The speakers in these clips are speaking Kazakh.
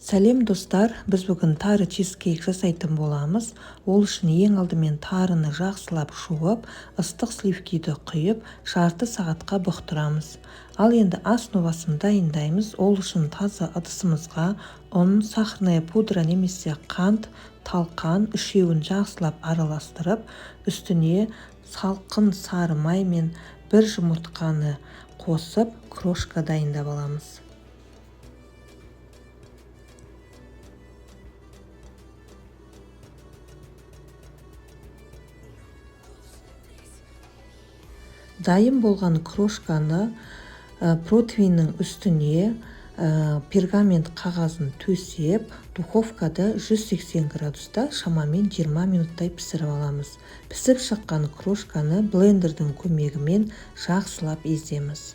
Сәлем, достар! Біз бүгін тары чизкейк жасайтын боламыз. Ол үшін ең алдымен тарыны жақсылап жуып, ыстық сливкиді құйып, жарты сағатқа бұқтырамыз. Ал енді основасын дайындаймыз. Ол үшін таза ыдысымызға ұн, сахарная пудра немесе қант, талқан үшеуін жақсылап араластырып, үстіне салқын сары май мен бір жұмыртқаны қосып, крошка дайындап аламыз. Дайын болған крошканы противеньнің үстіне пергамент қағазын төсеп, духовкада 180 градуста шамамен 20 минуттай пісіріп аламыз. Пісіп шыққан крошканы блендердің көмегімен жақсылап еземіз.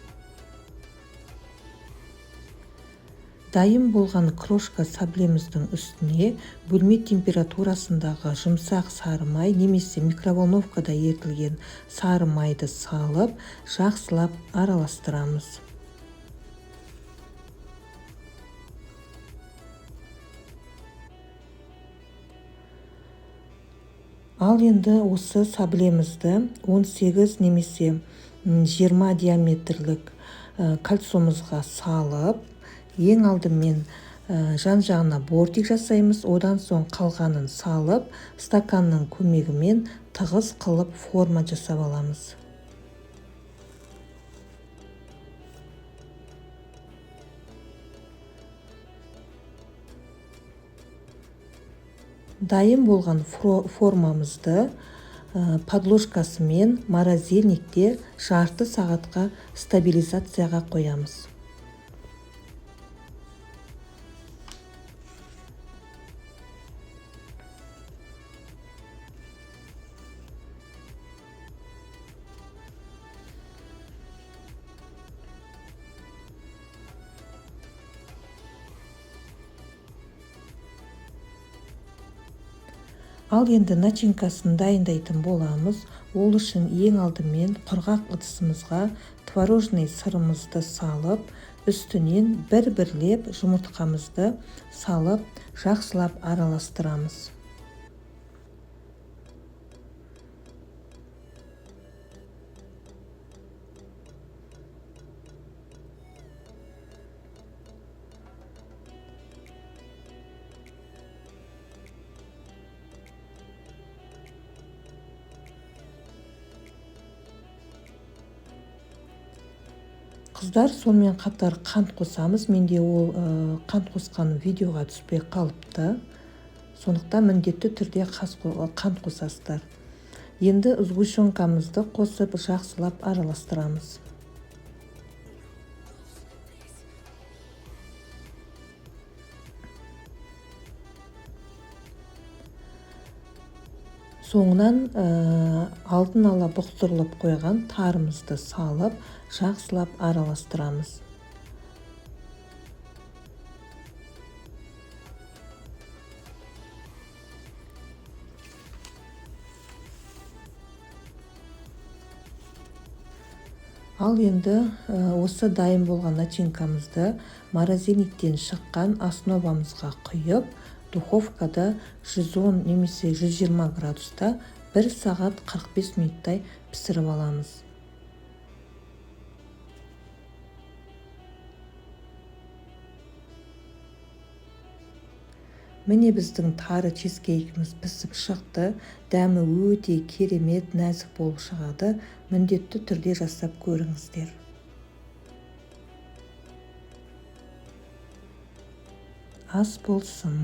Дайын болған крошка саблеміздің үстіне бөлме температурасындағы жұмсақ сары май немесе микроволновкада ерітілген сары майды салып, жақсылап араластырамыз. Ал енді осы саблемізді 18 немесе 20 диаметрлік кольцомызға салып, ең алдымен жан-жағына бортик жасаймыз, одан соң қалғанын салып, стаканның көмегімен тығыз қылып форма жасап аламыз. Дайын болған формамызды подложкасымен морозильникте жарты сағатқа стабилизацияға қоямыз. Ал енді начинкасын дайындайтын боламыз. Ол үшін ең алдымен құрғақ ыдысымызға творожный сырымызды салып, үстінен бір-бірлеп жұмыртқамызды салып, жақсылап араластырамыз. Қыздар, сонымен қатар қант қосамыз. Менде ол қант қосқан видеоға түспей қалыпты. Сондықтан міндетті түрде қант қосасыздар. Енді сгущенкамызды қосып, жақсылап араластырамыз. Соңынан алдын ала бұқтырылып қойған тарымызды салып, жақсылап араластырамыз. Ал енді осы дайын болған начинкамызды морозильниктен шыққан основамызға құйып, духовкада 110 немесе 120 градуста 1 сағат 45 минуттай пісіріп аламыз. Міне, біздің тары чизкейкіміз пісіп шықты. Дәмі өте керемет, нәзік болып шығады. Міндетті түрде жасап көріңіздер. Ас болсын.